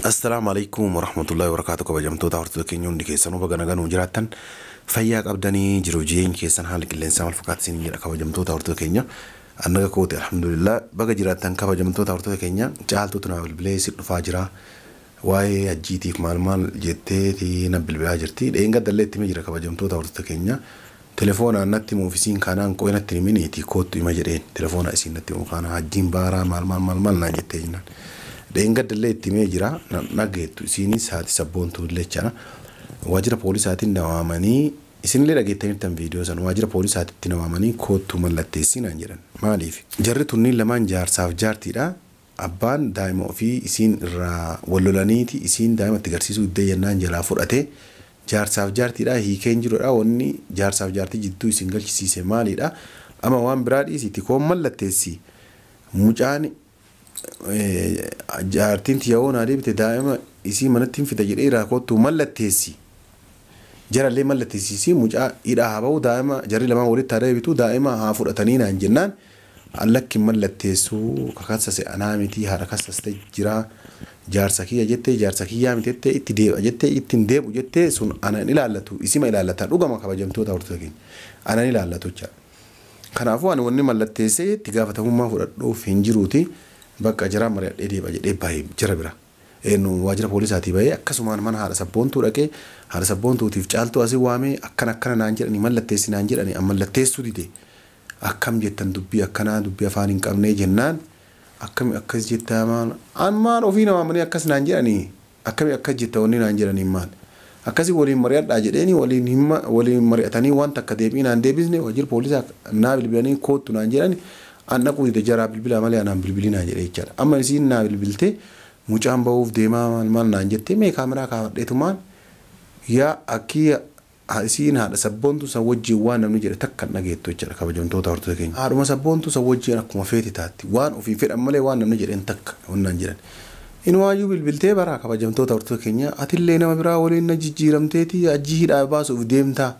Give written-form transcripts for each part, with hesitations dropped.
Assalaamu alaikum warahmatullahi wabarakatuh. Kabajamtoota hordoftoota keenya hundi keessanuu baga nagaan nuu jiraattan fayyaa qabdanii jiruuf jireenya keessan haala qilleensaa maal fakkaata isiniin jedha kabajamtoota hordoftoota keenya. Annaga kooti alhamdulillah baga jiraattan kabajamtoota hordoftoota keenya. Caaltuutu na bilbilee si dhufaa jira. Waa'ee hajjiitiif maal maal jetteeti na bilbilaa jirti. Dheengadda illee itti himee jira kabajamtoota hordoftoota keenya. Telefoonaan natti himuuf isiin kaanaan qo'ee natti himiniiti koottu hima jedheen telefoona isiin natti himu kaana hajjiin baaraa maal maal maal maal naan jettee jennaan. Dheengadda illee itti himee jira dhageettu isiinis haati sabboontuu illee jechaadha. Waajjira poolisaatiin na waamanii isinillee dhageettaniirtan viidiyoo san waajjira poolisaatitti na waamanii koottu mallatteessii naan jedhan. Maaliif? Jarri tunniin lamaan jaarsaaf jaartiidha. Abbaan daa'ima ofii isiin irraa wal lolaniiti isiin daa'ima itti garsiisuu iddee jennaan jalaa fudhate. Jaarsaaf jaartiidha hiikeen jirudha wanni jaarsaaf jaartii jidduu isin galchisiise maalidha? Amma waan biraa dhiisiiti koon mallatteessi. Mucaan jaartiin tiyya naa deebite daa'ima isii manatti hin fida jedhee irraa koottu mallatteessi. Jarallee mallatteessisii mucaa hidhaa haa bahu daa'ima jarri lamaan walitti haa deebitu daa'ima haa fudhatanii naan jennaan allakki mallatteessuu kakassase anaa miti haadha kassaste jira jaarsa kiyya jettee jaarsa kiyyaa miti jettee itti deebi'a jettee ittiin deebi'u jettee sun anan ilaallatu isima ilaallata dhugama kabajamtoota hordoftoota keenya anan ilaallatu jechaadha. Kanaafuu ani wanni mallatteessee itti gaafatamummaa fudhadhuuf hin jiruuti bakka jara mari'adhee deebi'a jedhee baay'ee jara bira. Waajjira poolisaatii bahee akkasumaan mana haadha sabboontuu dhaqee haadha sabboontuutiif caaltuu asii waamee akkana akkana naan jedhanii mallatteessi naan jedhanii an mallatteessuu dide. Akkam jettan dubbii akkanaa dubbii afaan hin qabnee jennaan akkami akkas jettaa maal an maal ofii na waamanii akkas naan jedhanii akkami akkas jetta wanni naan jedhanii maal akkasii waliin mari'adhaa jedheeni waliin himma waliin mari'atanii wanta akka deebii naan deebisne waajjira poolisaa naa bilbilanii koottu naan jedhani an dhaquu dide jaraa bilbilaa malee anaan bilbilii naan jedhee jechaadha. Amma isiin naa bilbiltee mucaan bahuuf deemaa maal maal naan jettee mee kaameraa kaafadheetumaan yaa akkii isiin haadha sabboontuu san wajjin waan namni jedhe takka hin dhageettu jechaadha kabajamtoota hordoftoota keenya. Haadhuma sabboontuu san wajjin akkuma feete taatti waan ofii fedhan malee waan namni jedheen takka wannaan jedhan. Inumaayyuu bilbiltee bara kabajamtoota hordoftoota keenya atillee nama biraa waliin na jijjiiramteeti ajjii hidhaa baasuuf deemtaa.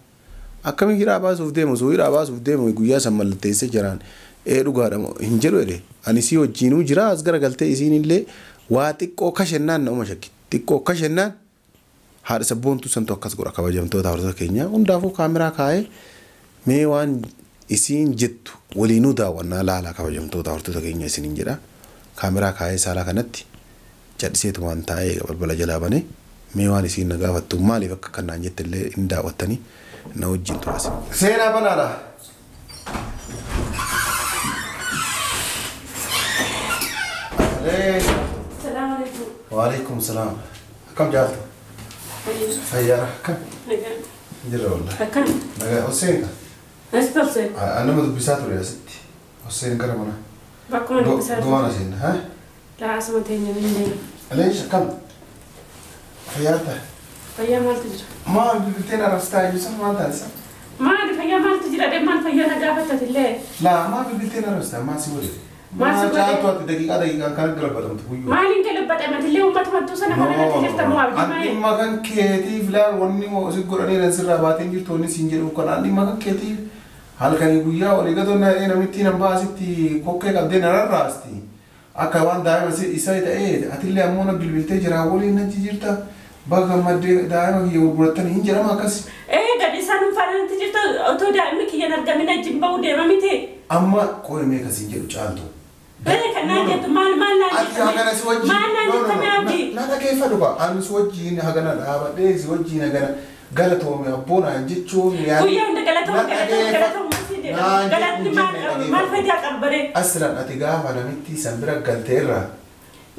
Akkamiin hidhaa baasuuf deemu osoo hidhaa baasuuf deemu guyyaa san mallatteessee jiraan ee dhugaadha hin jedhu jedhe ani sii wajjinuu jira as garagaltee isiin illee waa xiqqoo kashennaan nama shakki xiqqoo kashennaan haadha sabboontuu santu akkas godha kabajamtoota hordoftoota keenya hundaafuu kaameraa kaa'ee mee waan isiin jettu waliinuu daawwannaa laalaa kabajamtoota hordoftoota keenya isiniin jedha kaameraa kaa'ee saalaa kanatti cadhiseetumaan taa'ee balbala jalaa banee mee waan isiin na gaafattu maaliif akka kanaan jette illee hin daawwattanii na wajjin turas. Seenaa banaadha. Salaam alaikum. Waalaikum salaam. Akkam jaaltu? Fayyaadha. Akkam? Jirra wallahi. Akkam? Nagaa Hussein. As tolse. Nama dubbisaa ture asitti. Hussein gara mana. Bakkuma dubbisaa ture. Duwwaana seenna. Ha? Laa asuma teenya ni deema. Aleesh akkam? Fayyaadha. Fayyaa maaltu jira? Maal bilbilteen arrabsitaa jiru san maal taasisa? Maali fayyaa maaltu jira? Maal fayyaa na gaafattatillee? Laa maal bilbilteen arrabsitaa maal si godhe? Maal si godhe? Caaltuu ati daqiiqaa daqiiqaan kan galabatamtu guyyuu. Maaliin galabatamtillee uummata mattuu sana kana irratti jirta moo abdii An maali? dhimma kan keetiif laal wanni si godhanii jiran sirraa baateen jirtu wanni siin jedhu kan an dhimma kan keetiif halkanii guyyaa olii gatoo namitti nan baasitti kokkee qabdee na rarraasti. Akka waan daa'ima isa ta'ee atillee ammoo na bilbiltee jira waliin na jijjiirta baga gammaddee daa'ima kiyya gurgurattanii hin jedhama akkas. Ee gadi isaan faanatti jirta otoo daa'imni kiyya hin argamin ajjin bahuu deema miti. Amma qo'i mee kasiin jedhu caaltu. Ee kan naan jettu maal maal naan Ati hagana si wajjin. Maal naan jetta mee abdii? Na dhageeffadhu ba. Ani si wajjin hagana dhaabadhee si wajjin hagana galatoome abboonaan jechuun Guyyaa hunda galatoome galatoome galatoome si jedha. Galatni maal qaba maal faayidaa qaba baree? Asirraan ati gaafa namitti san bira galteerra.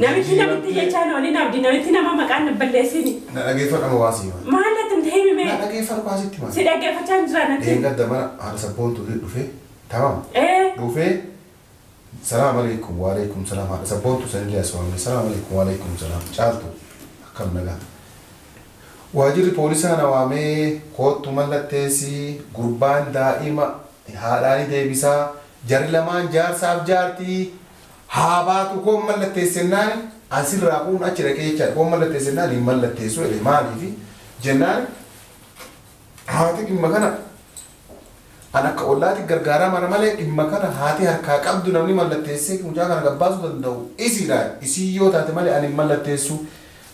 Namitti namitti jechaan oliin abdii namitti nama maqaan na balleessini. Na dhageeffadhu amma waasii maal. Maal natti hin himi Na mee? dhageeffadhu waasitti maal. Si dhaggeeffachaa hin jira natti. Dheengadda mana haadha sabboontuuti dhufee tamam. Ee Dhufee salaam alaikum waalaikum salaam haadha sabboontuu sanillee as waamne salaam alaikum waalaikum salaam caaltu akkam nagaa. Waajjirri poolisaa na waamee koottu mallatteessii gurbaan daa'ima haadhaanii deebisaa jarri lamaan jaarsaaf jaartii haa baatu koon mallatteessennaan asirraa kuun achi dhaqee jechaadha koon mallatteessennaan hin mallatteessu jedhe maaliifi jennaan haati dhimma kana an akka ollaatti gargaaraa mara malee dhimma kana haati harkaa qabdu namni mallatteessee mucaa kana gabbaasuu danda'u isiidha isii yoo taate malee ani hin mallatteessu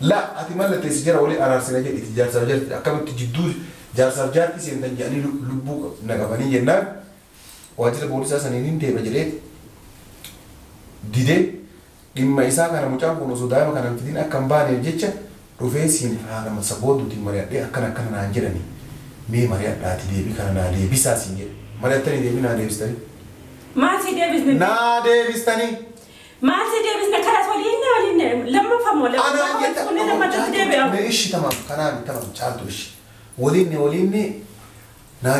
La ati mallatteessi jara walii araarsina jedhi itti jaarsaaf jaartii akkamitti jidduu jaarsaaf jaartii seentan jedhanii lubbuu na qabanii jennaan waajjira poolisaa saniin hin deema jedhee didee dhimma isaa kana mucaan kun osoo daa'ima kana hin fidin akka hin baaneef jecha dhufee siin haala sabboontuutiin mari'adhee akkana akkana naan jedhani mee mari'adhaati deebii kana naa deebisaa siin jedhe mari'attanii deebii naa deebistanii. Maal si deebisne? Naa deebistanii. Maal si deebisne karas waliin waliin lammaffaa lammaffaa kun lammaffatti deebi'amu. Mee ishi tamam kanaan tamam caaltu ishi waliin waliin naa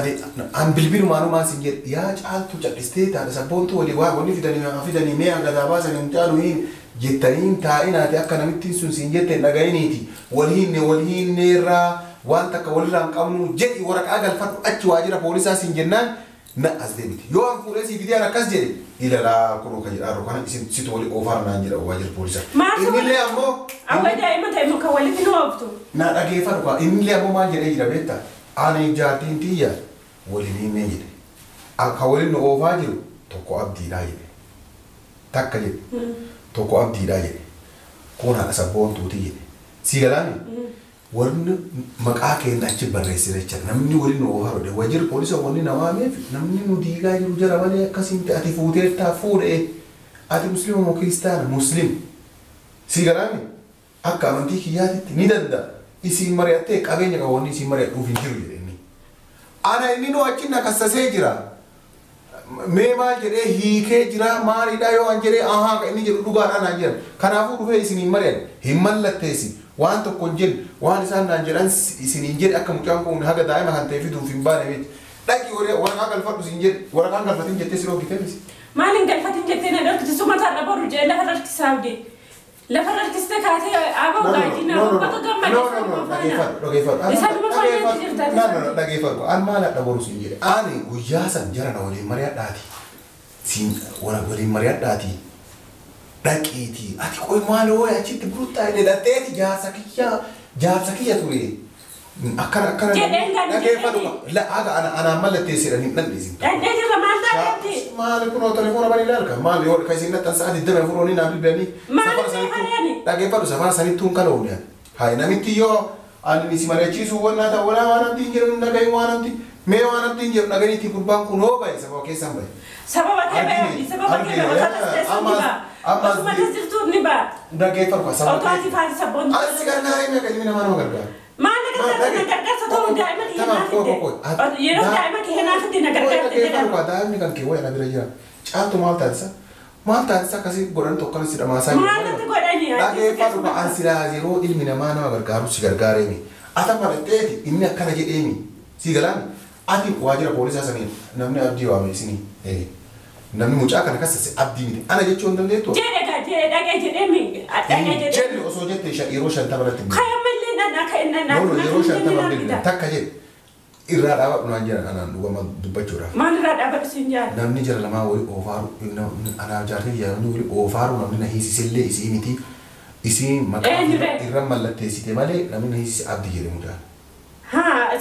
an bilbilumaanuu siin jedhe yaa caaltu cal'istee taate sabboontuu walii waa wanni fidanii fidanii mee hanga baasanii hin caalu hin jettanii taa'inaati akka namittiin sun siin jette hin dhaga'iniiti waliin waliin irraa waan takka walirraa hin qabnu jedhi waraqaa galfadhu achi waajjira poolisaa siin jennaan na as deebiti yoo an fuudhee sii fidee an akkas jedhe ilalaa kunoo kan jedhaa kana isin situ walii oofaara naan jedha waajjira poolisaa. Innillee ammoo. Awwa daa'ima ta'e muka walitti nu ooftu. Na dhageeffadhu kaa innillee ammoo maal jedhee jira beektaa ani jaartiin tiyya waliin hinnee jedhe akka waliin nu oofaa jiru tokko abdiidhaa jedhe takka jedhe tokko abdiidhaa jedhe kun haadha sabboontuuti jedhe sii galaami warri maqaa keenya achi barreessine jecha namni waliin nu oofaa jiru waajjira poolisa wanni na waameef namni nu diigaa jiru jara malee akkasiin ta'e ati fuuteettaa fuudhee ati musliima moo kiristaana musliim sii galaami akka amantii kiyyaatitti ni danda'a isiin mari'attee qabeenya qaba wanni isiin mari'adhuuf hin jiru jedhe inni. Ana inni nu achi na kassasee jira. Mee maal jedhee hiikee jira maalidha yoo an jedhee ahaa kan inni jedhu dhugaadhaan naan jedhan. Kanaafuu dhufee isiniin mari'adhe hin mallatteessi waan tokko hin jedhu waan isaan naan jedhan isiniin jedhe akka mucaan kun haga daa'ima kan ta'e fiduuf hin baane beekti. Dhaqi waraqaa galfadhu siin jedhe waraqaan galfatin jettee si dhoogitee miti. Maaliin galfatin jettee na dhoogite suma taadha boru jedhe lafa harkisaa abdii. Lafa harkistee kaatee aboo gaajina bakka gammadee. Dhageeffadhu. Isaanuma fayyadii jirta. No, dhageeffadhu. An maal hadha boru siin jedhe. Ani guyyaa san jara na waliin mari'adhaati. Siin waliin mari'adhaati. Dhaqiiti. Ati qoy maal hooyi achitti buruttaa jedhe dhatteeti jaarsa kiyya ture. Akkana akkana. Jedheen kan Dhageeffadhu. La aga anaan mallatteessedha hin dhandheesin. Dhandhee jirra maal taateetti? Maali kunoo telefoona banii ilaalka. Maali yoo kan isin nattan sa'aatii 24 ni naaf bilbilanii. Maali hayani? Dhageeffadhu safara sanittuu hin kala'uun yaa. Hayi namitti yoo ani si mari'achiisuu wannaa ta'u walaa waan namti hin jedhu dhagahin waan namti mee waan namti hin jedhu dhagahiitti gurbaan kun hoo bahe sababa keessan bahe. Sababa kee bahe sababa kee bahe otoo as ni ba'a. Osuma as jirtu ni ba'a. Dhageeffadhu sababa. Otoo ati faati sabboon. Ani si gargaaree meeqa ilmi namaa nama gargaara. Maal na gargaarsa na gargaarsa ta'uu daa'ima kee naa fidde. Yeroo daa'ima kee naa fidde na gargaarte jedhama. Daa'imni kan kee wayii na bira jira. Caaltu maal taasisa? Maal taasisa akkasii godhan tokko si dhamaasaa jiru. Maal natti godhani? Dhageeffadhu an silaa yeroo ilmi namaa nama gargaaru si gargaareemi. Ata maratteeti inni akkana jedheemi. Si galaami? Ati waajjira poolisaa saniin namni abdii waame isinii. Namni mucaa kana kassase abdii miti. Ana jechuu hin dandeettu? Jedhe gaa jedhe dhagee jedheemi. Dhagee jedhe. Jedhe osoo jette yeroo 50 irratti. Kayamallee nan akka inni No, yeroo 50 bilbila takka jedhe irraa dhaabadhu naan jedhan anaan dhugama dubbachuudhaaf. Maal irraa dhaabadhu siin jaal? Namni jara lamaa walii oofaaru anaaf jaartii namni walii oofaaru namni na hiisisillee isii miti isii maqaa irra mallatteessite malee namni na hiisise abdii jedhe mucaan.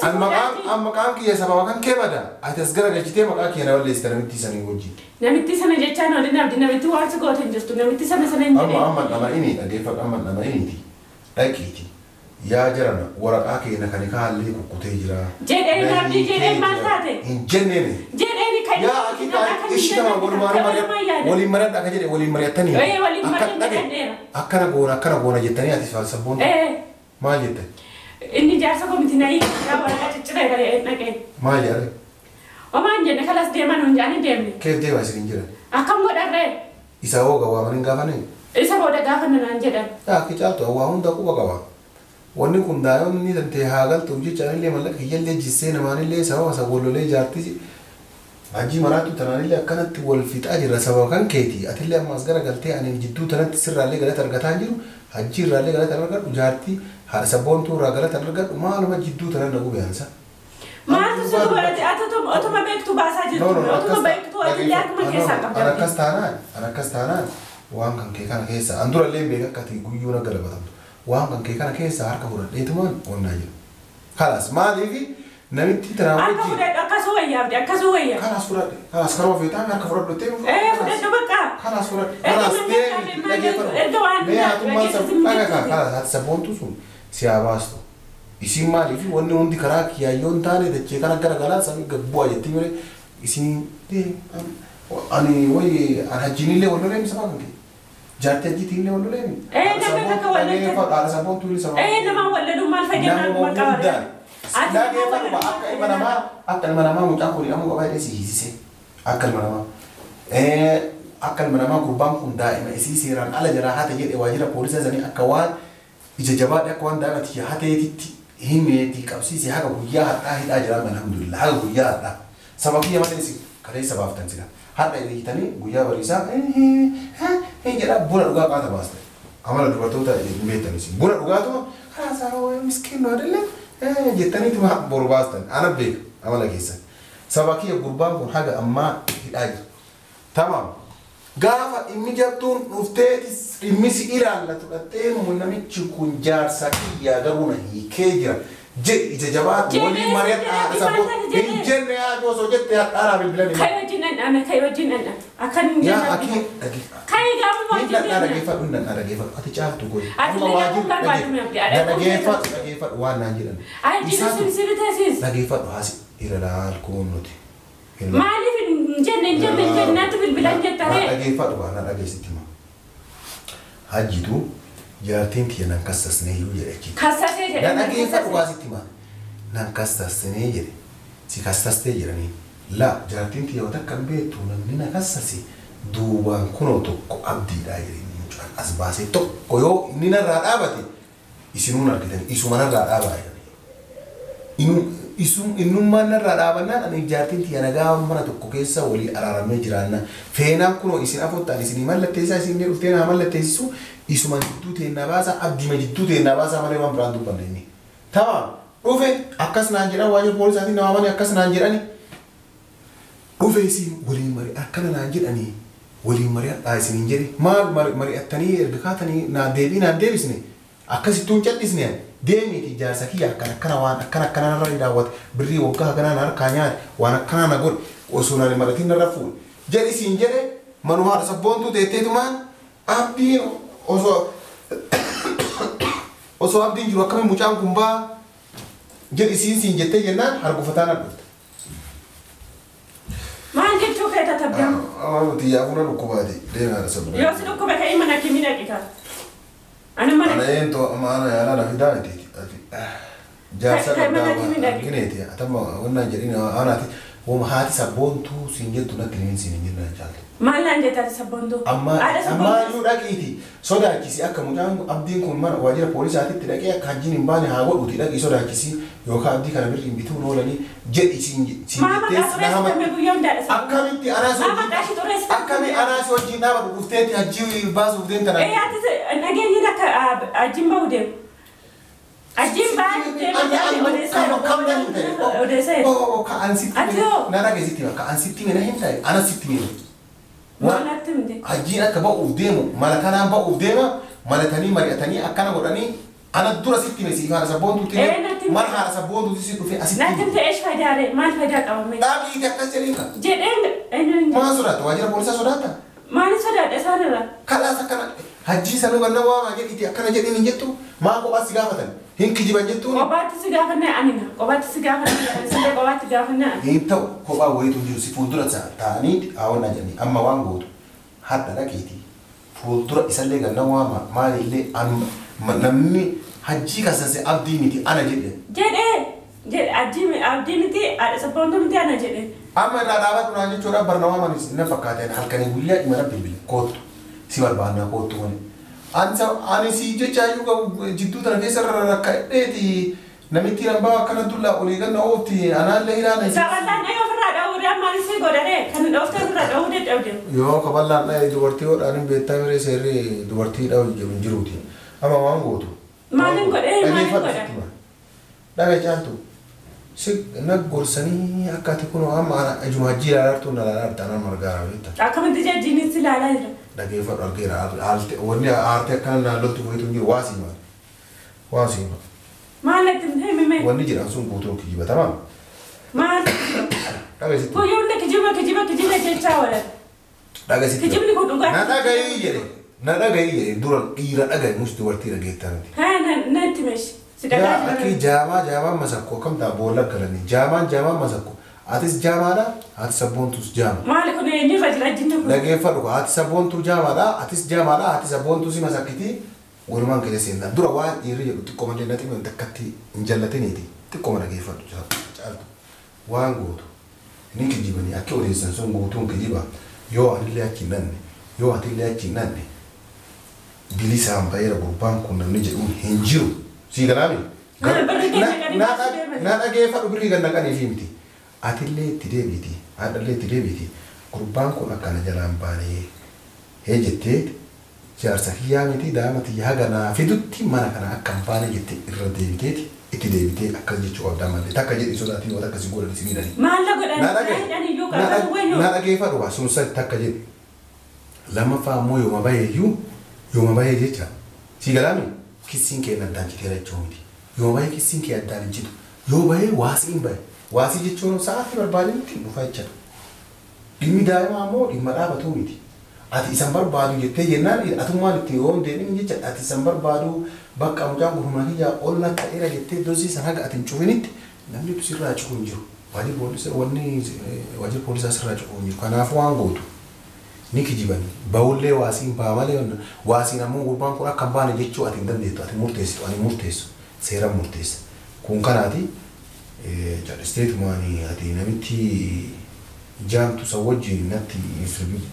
An maqaan kiyya sababa kan kee bada ati as garagalchitee maqaa kiyya na balleessite namitti sanii wajjin. Namitti sana jechaan olin abdii namitti waan si goote hin jirtu namitti sana sana hin jedhee. Amma amma dhama inni dhageeffadhu amma dhama inni dhaqiiti. Yaa jarana waraqaa keenya kan kaallee kukkutee jira. Jedheen abdii jedheen maal taate? Hin jenneeni. Jedheen kan Yaa akika ishi tama waliin mari'adha akka jedhe waliin mari'attanii. Waliin mari'adheera. Akkana goona akkana goona jettanii ati sabboon. Maal jette? Inni jaarsa komiti nayi waraqaa cicciree garee dhaqee. Maal jedhe? Omaan jenne kalas deeman hin jaani deemne. Keef deemaa isin hin jiran? Akkam godharree? Isa hoo gawwaamanii hin gaafanne? Isa booda gaafanna naan jedhan. Yaa akki caaltu waa hunda quba qaba. Wanni kun daa'imni tantee haa galtuuf jecha anillee mallaqa kiyyallee jissee namaanillee sababa isa wallolee jaartii hajii maraatu tanaanillee akkanatti wal fixaa jirra sababa kan keeti atillee ammas gara galtee ani jidduu tanatti sirraallee galata argataa hin jiru hajii irraallee galata argadhu jaartii haadha sabboontuu irraa galata argadhu maaluma jidduu tanan na gube ansa. Maaltu si godhate otuma beektu baasaa jirtu otuma beektu atillee akkuma keessaa qabda. An akkas taanaan waan kan kee kana keessa an durallee hin beeka akka ati guyyuu na galabatamtu. Waan kan kee kana keessa harka fudhadheetumaan onnaa jiru. Kalaas maaliif Namitti tanaa Harka wajjin. fudhadhu akkasuma wayyaa abdi akkasuma wayyaa. Kalaas fudhadhe. Kalaas karuma feetaa harka fudhadhu ta'e. Ee fudhadhu bakka. Kalaas fudhadhe. Erga Kalaas manni deemi maal dhaggeeffadhu. erga waan Mee hatummaan dhageessisu sabu dhagaa hin kalaas haati sabboontu sun si haa baastu. Isin maaliif wanni hundi karaa kiyaayyoo hin taane dachee kana gara galaa samii gabbu'aa jettee malee isin ani wayi an hajjiinillee wal loleemi sabaa kan kee. Jaartii hajjiitiinillee wal loleemi. Ee, namni takka wal lolte. Haadha sabboontuu illee sabaa. Ee nama wallaluun maal fayyada Nama maqaa hundaan. Ati Dhaggeeffadhu akka ilma namaa mucaan kun hidhamuu qaba jedhee si hiisise. Akka ilma namaa. Akka ilma namaa gurbaan kun daa'ima isii seeraan ala jalaa hate jedhe waajjira poolisii sanii akka waan ija jabaadhe akka waan daa'ima tiyya hateetitti himeetii qabsiise haga guyyaa har'aa hidhaa jira alhamdulillah haga guyyaa har'aa. Saba kiyya malee si kaleessa baaftan sila. Har'a hiitanii guyyaa bariisaa jedhaa buna dhugaa qaata baaste. Amala dubartoota hin beektanis. Buna dhugaatuma karaa isaa miskiin አይደለ jettaniituma boru baastan. Ana beeka amala keessan. Saba kiyya gurbaan kun haga ammaa hidhaa jira. Tamaam. Gaafa dhimmi jabduun dhufteetis dhimmi si ilaallatu dhattee namichi kun jaarsa kiyyaa garuu na hiikee jira. Jedhi ija jabaatu waliin mari'adhaa haadha sabboo hin jenne yaa osoo jette hadhaadhaa bilbilan Kai wajjin dhandhame kai wajjin dhandhame akkan hin Yaa jenne. akee dhaggeeffadhu. Kai gaafa Hin wajjin dhadhaa dhandhame. dhaggeeffadhu hin dhadhaa dhaggeeffadhu ati caaltu godhi. Ati Amma illee waajjirri barbaadu mi abdi? Adha dhaggeeffadhu dhaggeeffadhu waan naan jedhan. Ay jiru sun sirri teessis. Dhaggeeffadhu haasi ilaal kun nuti. Maaliif hin jenne hin jenne hin jenne natti bilbilan jettaree. Dhaggeeffadhu waan na dhageessitti hima. Hajjitu jaartiin tiyya nan kassasnee iyyuu jedhe achitti. Kassasee jedhe. Na dhaggeeffadhu waa sitti hima. Nan kassasnee jedhe. Si kassastee jedhanii. La jaartiin tiyya wata kan beektu namni na kassase duubaan kunoo tokko abdiidhaa jedhe mucaan as baasee tokko yoo inni narraa dhaabate isinuun argitan isuma narraa dhaabaa jedhanii. Innummaan narraa dhaabannaan ani jaartiin tiyya nagaa mana tokko keessa walii araaramee jiraanna. Feenaan kunoo isin afottaan isinii mallatteessaa isin dhuftee naa mallatteessisu isuma jidduu teennaa baasaa abdiima jidduu teennaa baasaa malee waan biraan dubbanne inni. Tamaam dhufe akkas naan jedhan waajjira poolisaatiin nama mani akkas naan jedhani. Dhufe isin waliin mari akkana naan jedhanii waliin mari'adhaa isiniin jedhe maal mari'attanii erga kaatanii naan deebii naan deebisne akkasittuun callisne deemiiti jaarsa kiyya akkana akkana waan akkana akkana narra daawwate birrii waggaa haganaa na harkaa nyaate waan akkana na godhe osoo naan maratiin narra fuudhe jedhi siin jedhe manuma haadha sabboontuu teetteetumaan abdiin osoo abdiin jiru akkamiin mucaan kun baa jedhi siin siin jettee jennaan hargufataa na dhufte. Maal jechuu kee tatabdam? Xiyyaa fuula dhukkubaati deemaa haadha sabboontuu. Yoo si dhukkuba ka'ii mana kimi dhaqita. Ani mana Ana ento maana yaala na fidaa miti. Jaarsa Kai mana qabdaa kimi dhaqi. argineeti. Atamma wannan jedhin anaati woma haati sabboontuu siin jettu natti himin siin hin jennan caaltu. Maal naan jettaati sabboontuu? Amma Haadha amma sabboontuu. iyyuu dhaqiiti sodaachisi akka mucaan abdiin kun mana waajjira poolisaatitti dhaqee akka hajjiin hin baane haa godhuti dhaqii sodaachisi yookaan abdii kana birri hin bituun oolanii jedhi siin siin Maa maqaa jettee na xureessitame guyyaa hundaadha sabboontuu. Akkamitti anaas Maa maqaa ishee xureessitame? Akkami anaas wajjin dhaabatu dhufteetti hajjii baasuuf deemtan. Ee ati nageenyi akka ajjiin bahu deemu. Ajjiin bahu deemu jedhanii odeessaa odeessaa. Ati hoo? Na dhageessitti hima ka an sitti hime na hin ta'e ana sitti hime. Maal natti himte? Hajjiin akka ba'uuf deemu mala kanaan ba'uuf deema malatanii mari'atanii akkana godhanii ana dura sitti hime siif haadha sabboontuutti Ee, natti hime. mana haadha sabboontuutti si dhufe asitti Natti hime. himte eesh faayidaa ree? Maal faayidaa qabame? Dhaabii akkas jedhiin ka. Jedheen eenyuun Maa sodaata waajjira poolisaa sodaata? maaliif sodaadha isaanirra? Kalaas akkana hajjii sanuu ganna waamaa jedhiiti akkana jedhiin hin jettu maa kophaas si gaafatan hin kijiban jettuun. Kophaatti si gaafannaa ani na kophaatti si gaafannaa isillee kophaatti gaafannaa. Hin ta'u kophaa wayitu jiru si fuuldura ta'anii haawwannaa jedhanii amma waan gootu hadha dhaqiiti fuuldura isallee ganna waama maalillee namni hajjii kasase abdii miti ana jedhe. Jedhee jedhe abdii abdii miti haadha sabboontuu miti ana jedhe. Amma irraa dhaabatu naan jechuudha barna waamanis na fakkaateen halkanii guyyaa dhimma bilbile koottu si barbaannaa koottu malee. Ani si jecha iyyuu qabu jidduu tana keessa irra rakkadheeti namitti hambaa akkana dullaa olii ganna oofti anaallee ilaala. Saballaan dhayee ofirraa dha'uu dhaan maal isii godhadhee kan dhooftee ofirraa dha'uu dadhabde. Yoo kaballaan dha'e dubartii hodhaan hin beektaa miree seerri dubartii dha'u jiru hin jiruuti. Amma waan gootu. Maaliin godhee maaliin Dhageeffadhu godha? sitti hima. Dhaga caaltu. Si na gorsanii akka ati kun amma ana ijuma hajjii ilaalaa jirtu na ilaalaa jirta anaan margaara beekta. Akkamitti jajjiinis ilaalaa jira. Dhageeffadhu argeera haalte wanni aartee akkana naan loltu wayitu hin jiru waa siima. Waa siima. Maal natti hin himime? Wanni jedhan sun guutuun kijibatama. Maal? Dhagasitti. Guyyaa hunda kijiba kijiba kijiba jechaa oolan. Dhagasitti. Kijibni kun dhugaa. Na dhagayii jedhe. Na dhagayii jedhe dura dhiira dhagayi mus dubartii dhageettaa miti. Haa natti meeshi. Si Yaa dhagaa akki jaamaa jaamaan masakko akkam ta'a boolla galanii jaamaan jaamaan masakko atis jaamaadha haati sabboontuus jaama. Maali kun eenyurra jira jinni kun? Dhageeffadhu haati sabboontuu jaamaadha atis jaamaadha haati sabboontuu si masakkitii walumaan keessa seenaa dura waan dhiirri jedhu xiqqoo malee natti himan takkatti hin jallatiniiti xiqqoo dhageeffadhu caaltu waan gootu ni kijibanii akka odeessan sun guutuun kijiba yoo anillee achi hin dhanne yoo atillee achi hin dhanne bilisaan baheera gurbaan kun namni jedhuun hin jiru sii galaami. Na dhageeffadhu birrii kan naqanii fi miti atillee itti deebiiti haadhallee itti deebiiti gurbaan kun akkana jalaan baanee hee jettee jaarsa kiyyaa miti daa'ima tiyya haga naa fidutti mana kana akka hin baane jettee irra deebiteeti itti deebitee akkas jechuu qabdaa malee takka jedhi sodaatii waan akkasii godhan isin hidhanii. Maalla godhan Na dhageeffadhu waa sun sadi takka jedhi. Lammaffaa ammoo yooma baheeyyuu yooma bahee jecha sii galaami kissiin kee addaan citeera jechuu miti. Yooma bahee kissiin kee addaan hin citu yoo bahee waasiin bahe waasii jechuun sa'aatii barbaadanitti dhufa jechaadha. Dhimmi daa'imaa ammoo dhimma dhaabatuu miti. Ati isan barbaadu jettee jennaan atummaan itti yoo hin deebiin jecha ati isan barbaadu bakka mucaan kun humna kiyyaa ol na ta'eera jettee dosii san haga ati hin cufinitti namni sirraa cufu hin jiru. Waajjirri poolisaa sirraa cufu hin jiru. Kanaafuu waan gootu ni kijibanii ba'ullee waasiin ba'a malee waasiin ammoo gurbaan kun akka hin baane jechuu ati hin dandeettu ati murteessitu ani murteessu seera murteessa. Kun kanaati jallisteetumaan ati namitti jaamtu san wajjin natti hin sirbiin.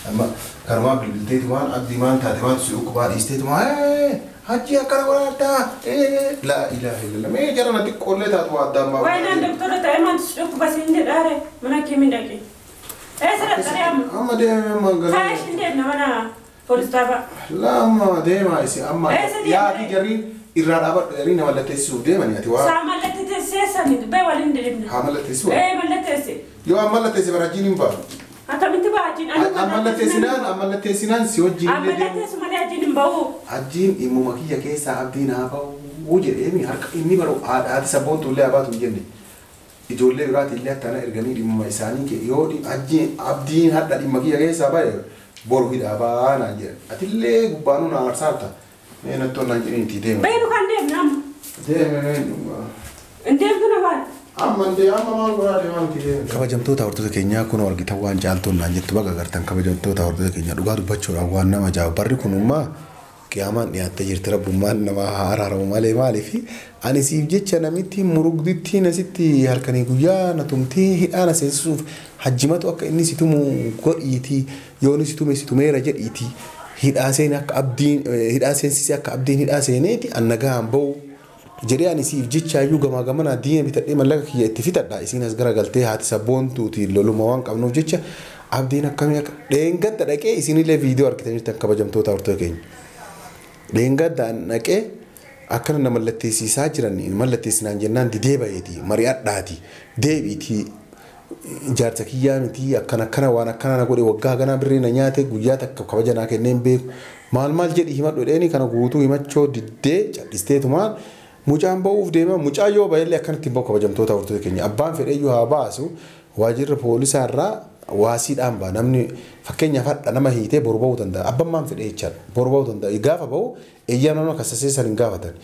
Amma kanumaa bilbilteetumaan abdii maan taate maatu si dhukkubaa dhiisteetumaan hajji akkana godhaadhaa laa ilaaha illallah mee jara na xiqqoollee taatu waa addaan baafata. Waayinaan doktora ta'e maantu si dhukkuba siin jedhaare mana kee miidhaqe. Eessa dhaqxaree amma? Amma deemee amma gara. Kaash hin deemna mana poolis xaabaa. Laa amma deemaa isi amma yaadii jarri irraa dhaabadhu jarri na mallatteessisuuf deemani ati waa. Saa mallatteessanii bee waliin deemna. Haa mallatteessu. Ee mallatteessi. Yoo amma mallatteesse bara hojiin hin baasu. Akkamitti ba'a hojiin? Ammallatteessinaan si wajjin illee deemu. Ammallatteessu malee hojiin hin bahu. Hojiin dhimmuma kiyya keessaa abdiin haa bahu jedheemi harka inni baru haadha sabboontu illee abaatu hin jenne. Ijoollee biraati illee akkana erganii dhimmuma isaanii yoo abdiin hadha dhimma kiyya keessaa bahe boru hidhaa baa naan jedhan. Atillee gubbaanuu na aarsaarta. Mee nattoon naan jedhanii itti deema. Beeku kan deemna amma. Deeme. Hin deemtu na baala. Kabajamtoota hordoftoota keenyaa kun argitan waan caaltuun naan jettu baga agartan kabajamtoota hordoftoota keenyaa dhugaa dubbachuudhaan waan nama ajaa'ibu barri kunummaa qiyaamaan dhiyaattee jirti rabbummaan nama haa araaramu malee maaliif ani siif jecha namitti murugdittiin asitti halkanii guyyaa na tumtee hidhaa na seensisuuf hajjimatu akka inni si tumu godhiitii yoo inni si tume si tumeera jedhiitii hidhaa seen akka abdiin hidhaa seensisee akka abdiin hidhaa seeneeti an nagaan ba'u. Jedhee ani siif jechaayyuu gamaa gamanaa diina bitadhee mallaqa kiyya itti fixadha isiin as garagaltee haati sabboontuuti loluma waan qabnuuf jecha abdiin akkamii akka dheengadda dhaqee isinillee viidiyoo argitanii jirtan kabajamtoota hordoftoota keenya. Dheengadda dhaqee akkana na mallatteessisaa jiran mallatteessinaan jennaan didee baheeti mari'adhaati deebiitii jaarsa kiyyaa miti akkana akkana waan akkana na godhe waggaa ganaa birrii na nyaate guyyaa takka kabaja naa kenneen beeku maal maal jedhi himadhu jedheeni kana guutuu himachoo diddee callisteetumaan mucaan ba'uuf deema mucaa yoo ba'ellee akkanatti hin ba'u kabajamtoota hordoftoota keenya abbaan fedheyyuu haa baasu waajjirri poolisaa irraa waasiidhaan ba'a namni fakkeenyaaf hadha nama hiitee boru ba'uu danda'a abbaan maan fedhee jechaadha boru ba'uu danda'a gaafa ba'u eeyyama nama kassaseessan hin gaafatan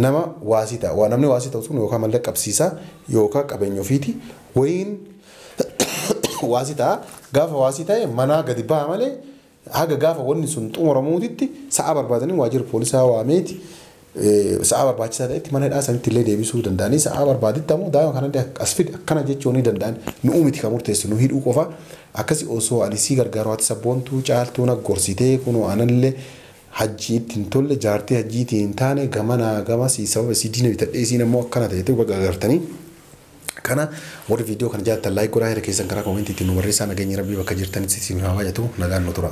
nama waasii ta'a waa namni waasii ta'u sun yookaan mallaqa qabsiisaa yookaan qabeenya ofiiti wayiin waasii ta'a gaafa waasii ta'e manaa gadi ba'a malee haga gaafa wanni sun xumuramuutitti sa'a barbaadanii waajjirri poolisaa waameeti. Sa'a barbaachisaa ta'etti mana hidhaa sanitti illee deebisuu danda'anii sa'a barbaaditti ammoo daa'ima kanallee as fide akkana jechuu ni danda'an nu miti kan murteessu nu hidhuu qofa akkasi osoo ani sii gargaaru haati sabboontuu caaltuu na gorsitee kunoo anallee hajjii itti hin tolle jaartii hajjiitii hin taane gamanaa gamasii sababa isii diina bitadhee isiin ammoo akkana ta'etu baga agartanii. Kana warri viidiyoo kana jaallattan laayik godhaa hira keessan karaa koomentiitiin nu barreessaa nageenyi rabbii bakka jirtanitti isin haa baay'atu nagaan nu tura.